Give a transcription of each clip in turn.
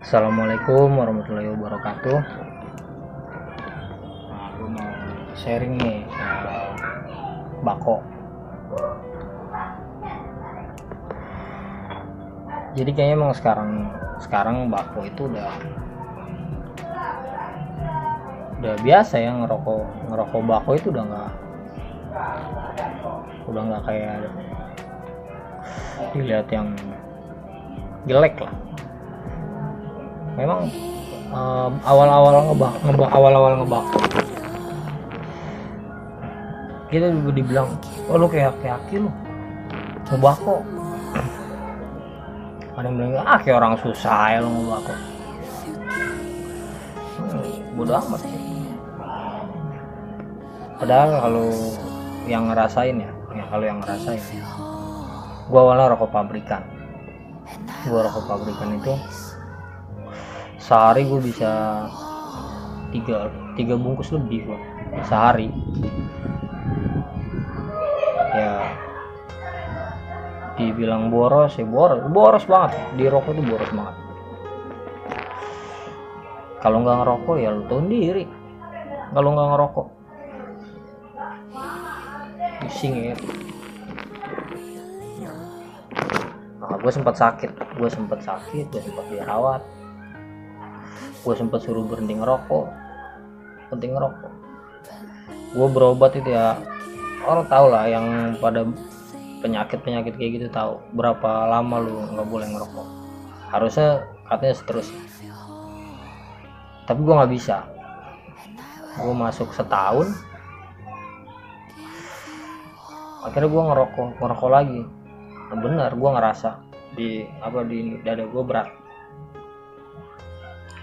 Assalamualaikum warahmatullahi wabarakatuh. Nah, gue mau sharing nih soal bako. Jadi kayaknya emang sekarang bako itu udah biasa ya, ngerokok bako itu udah nggak kayak dilihat yang jelek lah. Memang awal-awal ngebako kita juga dibilang, oh lu kayak aki lu ngebako. Ada yang bilang, kayak orang susah ya lu ngebako. Bodoh amat sih. Padahal kalau yang ngerasain gua awalnya rokok pabrikan itu sehari gue bisa tiga bungkus lebih gua sehari ya. Dibilang boros ya, boros banget di rokok itu, boros banget. Kalau nggak ngerokok ya lu tahu sendiri, kalau nggak ngerokok pusing ya. Nah, gue sempat sakit, gue sempat dirawat, gue sempat suruh berhenti ngerokok. Gue berobat itu ya, orang tau lah yang pada penyakit kayak gitu tahu berapa lama lu nggak boleh ngerokok. Harusnya katanya seterusnya, tapi gue nggak bisa. Gue masuk setahun, akhirnya gue ngerokok lagi. Nah, bener, gue ngerasa di dada gue berat.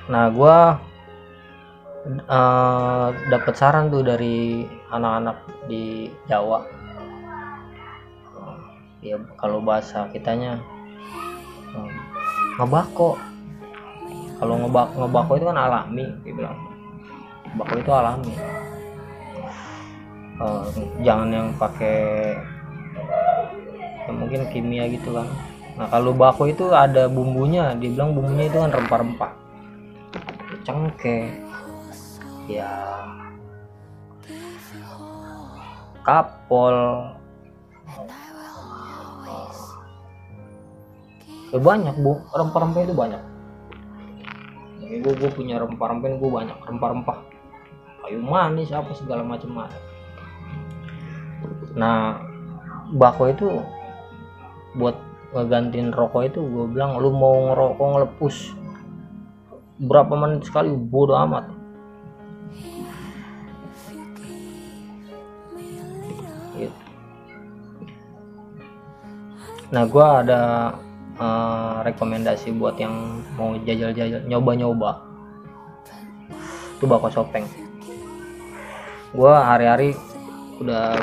Nah, gue dapet saran tuh dari anak-anak di Jawa. Ya kalau bahasa kitanya ngebako. Kalau ngebako itu kan alami, dia bilang. Bako itu alami. Jangan yang pakai mungkin kimia gitu kan. Nah, kalau bako itu ada bumbunya, dia bilang bumbunya itu kan rempah-rempah, cengkeh ya, kapol, banyak bu, rempah-rempah itu banyak. Gue punya rempah-rempah, gue banyak rempah-rempah, kayu manis apa segala macam ada. Nah, bako itu buat ngegantiin rokok itu, gue bilang lu mau ngerokok ngelepus berapa menit sekali, bodo amat. Gitu. Nah, gue ada rekomendasi buat yang mau jajal nyoba itu bako Shopeng. Gue hari-hari udah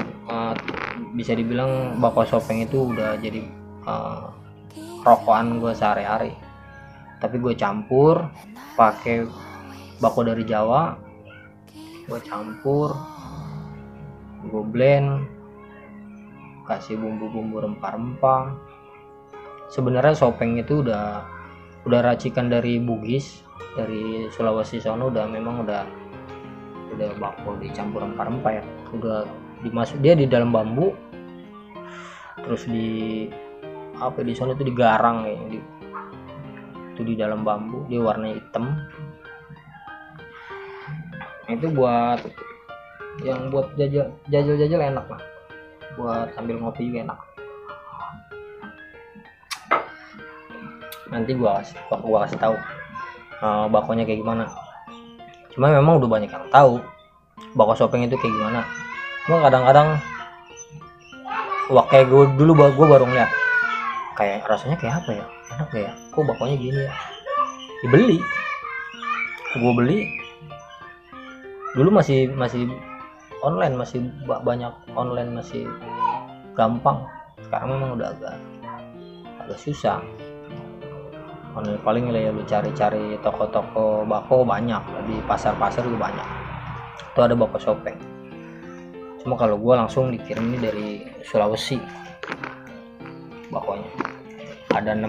bisa dibilang bako Shopeng itu udah jadi rokokan gue sehari-hari. Tapi gue campur pakai bako dari Jawa, gue campur, gue blend, kasih bumbu-bumbu rempah-rempah. Sebenarnya Shopeng itu udah racikan dari Bugis, dari Sulawesi sono, memang udah bako dicampur rempah-rempah ya. Udah dia di dalam bambu, terus di sana itu digarang ya, itu di dalam bambu, dia warnanya hitam. Itu buat jajal enak lah, buat sambil ngopi juga enak. Nanti gua kasih tahu bakonya kayak gimana. Cuma memang udah banyak yang tahu bako Shopeng itu kayak gimana. Cuma kadang-kadang kayak gue dulu, gue baru ngeliat kayak rasanya kayak apa ya, enak ya, kok bakonya gini ya, dibeli. Gue beli dulu masih online, masih banyak online, masih gampang. Sekarang memang udah agak susah online. Paling ya lu cari toko-toko bako banyak, di pasar juga banyak itu ada bako Shopeng. Cuma kalau gue langsung dikirim ini dari Sulawesi bakonya, ada 6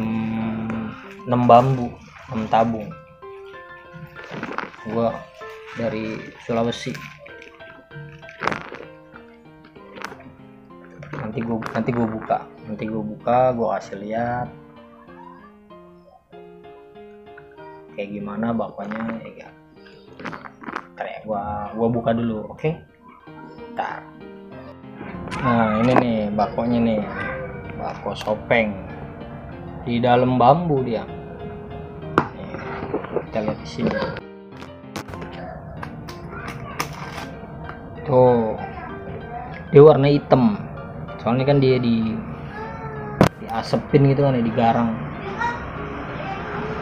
bambu 6 tabung. Gua dari Sulawesi. Nanti gue buka, gue kasih lihat kayak gimana bakonya ya. Kayak gua buka dulu, oke? Ntar. Nah ini nih bakonya nih, bako Sopeng di dalam bambu dia. Nih, kita lihat di sini. Tuh, dia warna hitam. Soalnya kan dia diasepin gitu kan ya, digarang.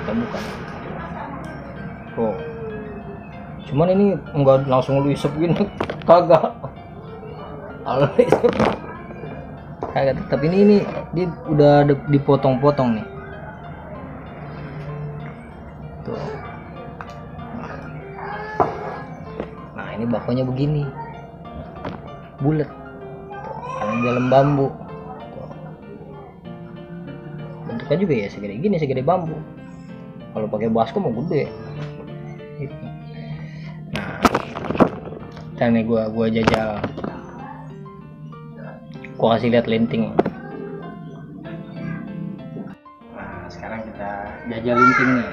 Kita buka. Tuh. Cuman ini enggak langsung lu isep gini, kagak. Kagak, tapi ini dia udah dipotong-potong nih. Tuh. Nah, ini bakonya begini. Bulat. Karena dalam bambu. Tuh. Bentuknya juga ya segede gini, segede bambu. Kalau pakai baskom mau gede. Gitu. Nah, dan nih gua jajal. Gua kasih lihat linting. Nah, sekarang kita jajal linting nih.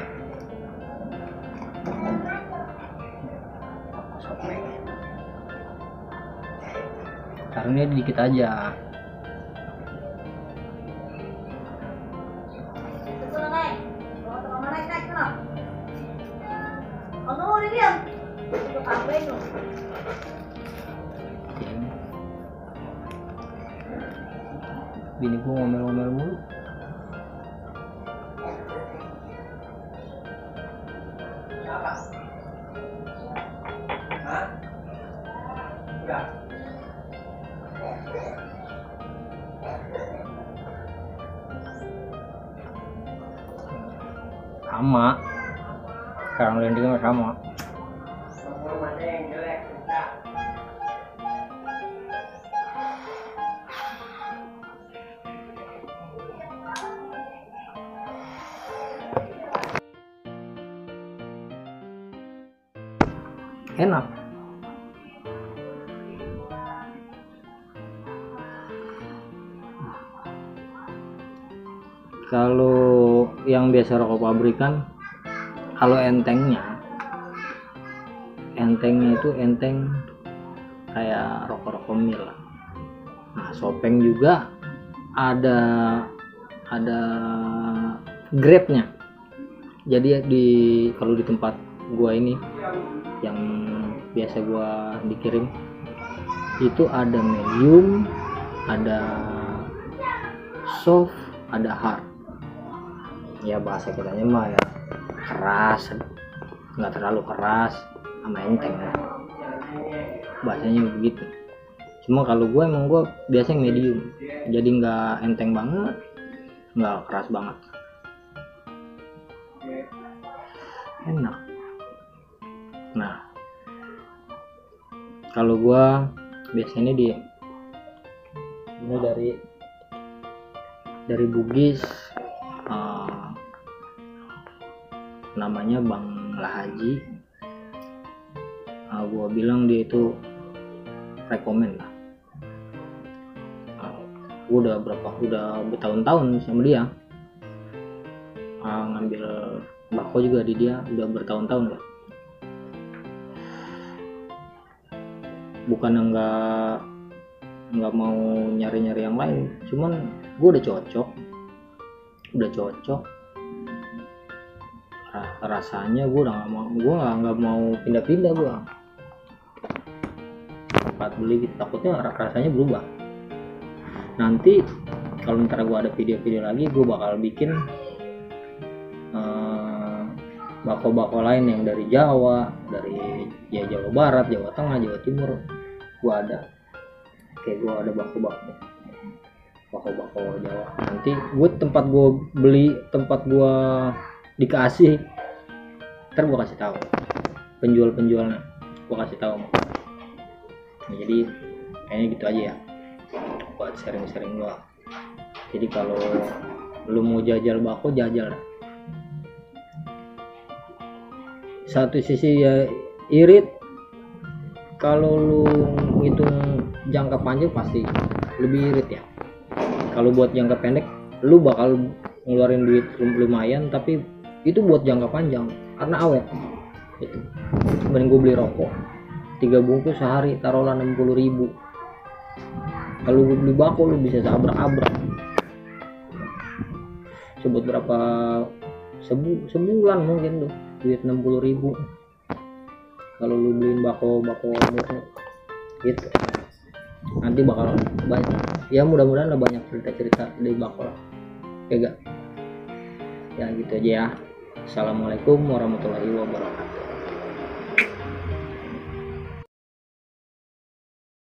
Taruhnya dikit aja. Bini gua ngomel-ngomel mulu. Sama. Sekarang landingnya sama. Enak. Kalau yang biasa rokok pabrikan, kalau entengnya itu enteng kayak rokok-rokok mil. Nah, Sopeng juga ada grade-nya. Jadi kalau di tempat gua ini yang biasa gua dikirim itu ada medium, ada soft, ada hard. Ya bahasa kitanya mah ya keras, nggak terlalu keras sama enteng ya. Bahasanya begitu. Cuma kalau gue emang gue biasanya medium, jadi nggak enteng banget, nggak keras banget. Enak. Nah, kalau gue biasanya ini dari Bugis, namanya Bang Lahaji. Gua bilang dia itu rekomen lah. Gua udah bertahun-tahun sama dia. Ngambil bako juga di dia udah bertahun-tahun lah. Bukan nggak mau nyari-nyari yang lain, cuman gua udah cocok. Rasanya gue udah nggak mau pindah-pindah. Gue saat beli gitu, takutnya rasanya berubah. Nanti kalau ntar gue ada video-video lagi, gue bakal bikin bako-bako lain yang dari Jawa, dari ya Jawa Barat, Jawa Tengah, Jawa Timur. Gue ada bako-bako Jawa. Nanti tempat gue dikasih, ntar gue kasih tahu penjualnya, gue kasih tahu. Nah, jadi kayaknya gitu aja ya buat sharing gue. Jadi kalau lu mau jajal bako, jajal satu sisi ya irit, kalau lu ngitung jangka panjang pasti lebih irit ya. Kalau buat jangka pendek lu bakal ngeluarin duit lumayan, tapi itu buat jangka panjang karena awet itu. Mending gue beli rokok 3 bungkus sehari taruhlah 60.000. Kalau gue beli bako lu bisa abrak-abrak sebut berapa sebulan mungkin tuh duit 60.000 kalau lu beliin bako murni gitu. Nanti bakal banyak ya, mudah-mudahan lah banyak cerita-cerita dari bako lah ya gak ya, gitu aja ya. Assalamualaikum warahmatullahi wabarakatuh.